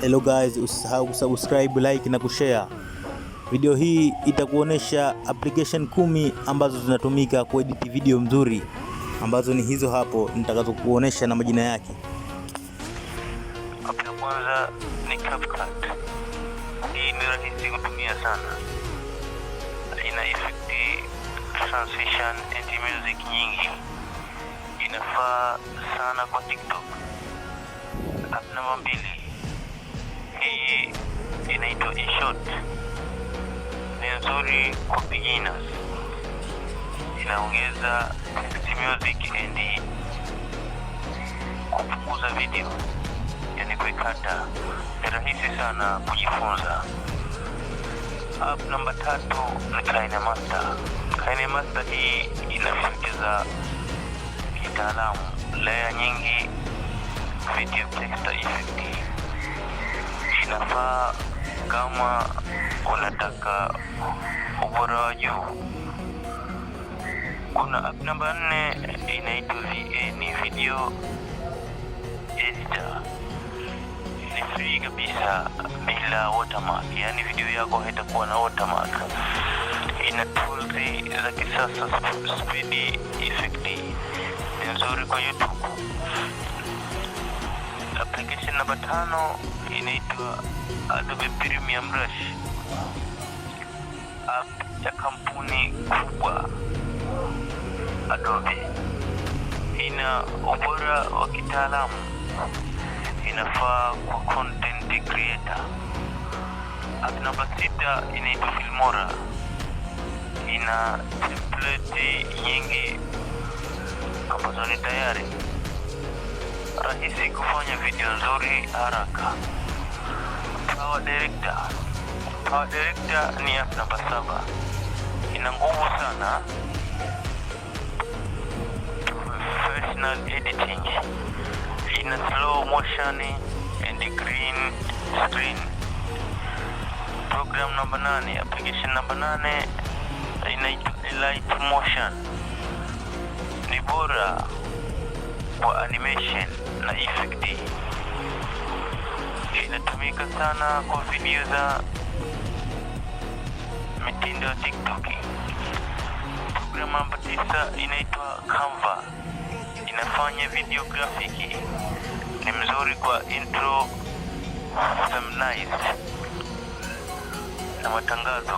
Hello guys, usisahau kusubscribe, like na kushare. Video hii itakuonesha application 10 ambazo zinatumika kuedit video mzuri, ambazo ni hizo hapo nitakazokuonesha na majina yake. App ya kwanza ni CapCut. Hii ni rahisi kutumia sana, ina effect, transition and music nyingi, inafaa sana kwa TikTok. App namba mbili, hii inaitwa InShot, ni nzuri kwa beginners, inaongeza text, music and kupunguza video, yani kuikata. Ni rahisi sana kujifunza. App namba tatu ni KineMaster. KineMaster hii ina feature za kitaalamu, layer nyingi, video text effect. Inafaa kama unataka ubora wa juu. Kuna app namba nne inaitwa VN Video Editor, ni free kabisa bila watermark, yaani video yako haitakuwa na watermark. Ina tools za kisasa, speed effect, ni nzuri kwa YouTube. Application namba tano inaitwa Adobe Premiere Rush, app ya kampuni kubwa Adobe. Ina ubora wa kitaalamu, inafaa kwa content creator. App namba sita inaitwa Filmora, ina template nyingi ambazo ni tayari, rahisi kufanya video nzuri haraka. Power Director. Power Director ni app namba saba, ina nguvu sana, professional editing, ina slow motion and green screen. Program namba nane, application namba nane inaitwa Alight Motion, ni bora kwa animation na effect. Inatumika sana kwa video za mitindo ya TikTok. Program namba tisa inaitwa Canva, inafanya video graphic, ni mzuri kwa intro, thumbnails na matangazo.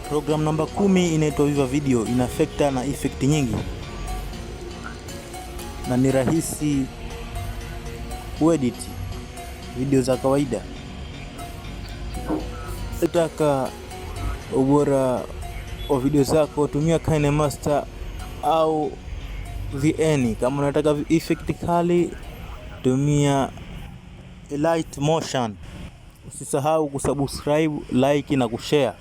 Program namba 10 inaitwa Viva Video, ina filter na effect nyingi na ni rahisi kuedit video za kawaida. Ukitaka ubora wa video zako tumia KineMaster au VN. Kama unataka effect kali tumia Alight Motion. Usisahau kusubscribe, like na kushare.